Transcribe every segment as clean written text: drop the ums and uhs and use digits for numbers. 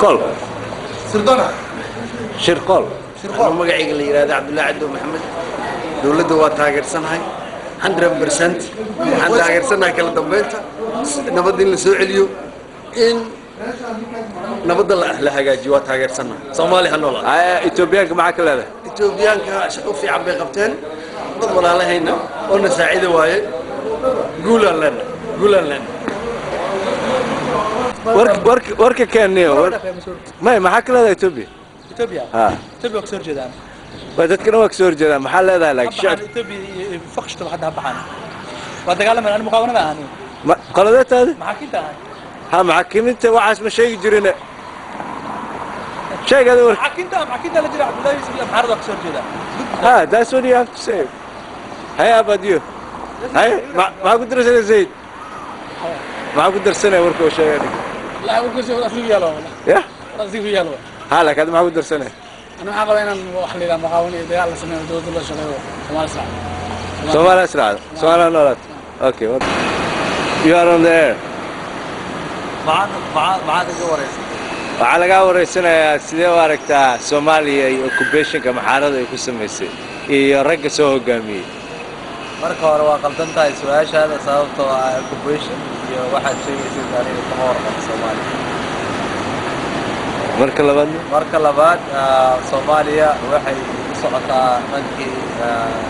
Shirqool. Sirdona. Shirqool. Shirqool. Magacayga la yidhahda Cabdullahi Cabdo Maxamed. Dowladda waa taageersanahay 100%. Waxaan taageersanahay kala dambeynta, nabadda in la soo celiyo, in nabadda la hagaajiyo waa taageersanahay. Soomaali ha noolaa. Etoobiyaanka maxaa ka leedahay? Etoobiyaanka shaqo fiican bay qabteen, dad walaalahayna oo na saacida waaye. Guulaan leenahay, guulaan leenahay. Warka keeniyo may, maxaa ka leedahay Etoobiya? Ethiopia. Ha. Ethiopia waa kasoo horjeedaan. Waa dadkana waa kasoo horjeedaan. Maxaa leedahay laakiin baxaan shacab? Ethiopia iyo faqshta hadda ha baxaan. Waa dagaalamaan, ani muqaawanada ahani. Qoladeetaadi? Maxaakiinta ahay. Ha, maxaakiminta waxaas ma sheegi jirin, sheeg ada warka. Maxaakiinta la jira Cabdullahi Yusuf iyo Amxaarada waa kasoo horjeedaa. Ha, that's what you have to say. Hey, about you? Hey, maxaa ku darsanay Zaid? Maxaa ku darsanay warka uu sheegay ninka? لا warkiisa asigu yaalo. Ya. Asigu yaalo. Ha, laakiin maxaa ku darsanay? Ana waxaan qabaa inaan wax la yidhaha muqaawan iyo dagaal la sameeyo, dowladda la shaqeeyo, Soomaali israac. Soomaaliya israacdo, Soomaaliya noolaat. Okay, what? You are on the air. Maxaad iga wareysatay? Waxaa lagaa wareysanayaa sidee u aragtaa Soomaaliya iyo occupationka maxaarada ay ku samaysay iyo ragga soo hogaamiyey? Marka hore waa qaldan tahay su-aashaada, sababtoo ah occupation iyo waxaad sheegaysid aniga kama warqabo Soomaaliya. Marka labaadna? Marka labaad, Soomaaliya waxay u socotaa dhankii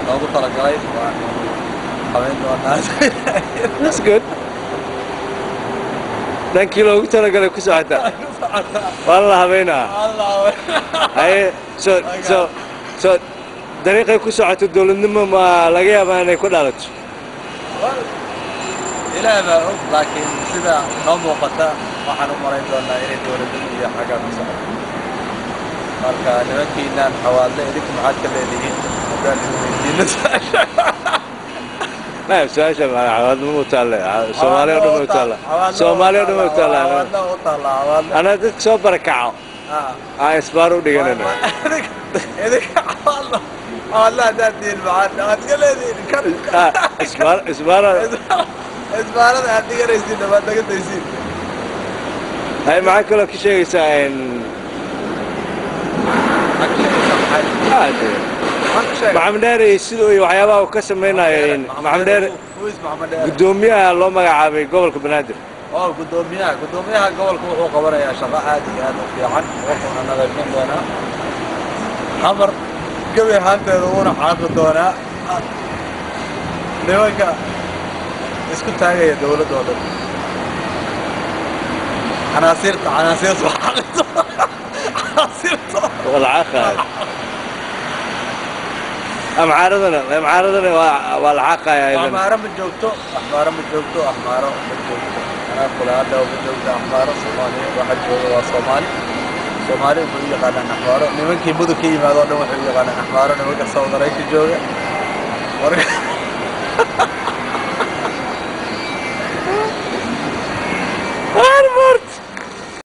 loogu talagalay, waanu habeyn doonaa. That's good. Dhankii loogu talagalay ku socotaa, waa la habeynaa. Haye, so dariiqay ku socoto dowladnimo ma laga yaabaa inay ku dhalato? Ilaah baa og, laakiin sida noo muuqata waxaan u malayn doonaa inay dowladnimo iyo xaggaa ku socoto. Marka nimankiinaan Xawaadle, idinku maxaad ka leedihiin haddaan idin weydiino su-aasha? Maya, su-aasha Xawaadle ma u taalle, Soomaaliya o dhan ma u taalla, Soomaaliya o dhan ma u taalla. Xawaadle u taalla, Xawaadle. Anaa dadka soo barakaco aan isbaar u dhiganayna. Idinka Xawaadle, Xawaadle haddaad tihiin, maxaad ka leedihiin kan? Isbaar, isbaar. Isbaarada aad dhiganaysiin maad naga daysiin. Hay, maxaa kaloo ka sheegaysaa in Maxaa ka sheegaysaa? Maxay maxaan ka sheegay? Maxamed Dheere iyo siduu iyo waxyaabaha uu ka samaynayo in Maxamed Dheere. Who is Maxamed Dheere? Guddoomiyaha loo magacaabay gobolka Banaadir. Oo guddoomiyaha gobolka wuxuu qabanayaa shaqo aad iyo aad u fiican, wuxuuna nadiifin doonaa Xamar gebi ahaanteeda, wuuna xaaqi doonaa nimanka isku taagaya dowladda oo dhan, canaasiirta waa xaaqi doonaa canaasiirta. Waa la xaaqaya. Amxaaradana waa la xaaqaya ayadana. Axmaaro ma joogto, Axmaaro ma joogto, Axmaaro ma joogto. Anaa kula hadda ma joogto Axmaaro Soomaaliya. Waxa jooga waa Soomaali. Soomaali waxay u yaqaanaan Axmaaro. Nimankii Mudug ka yimaado o dhan waxay u yaqaanaan Axmaaro. Nimanka Sawdarayka jooga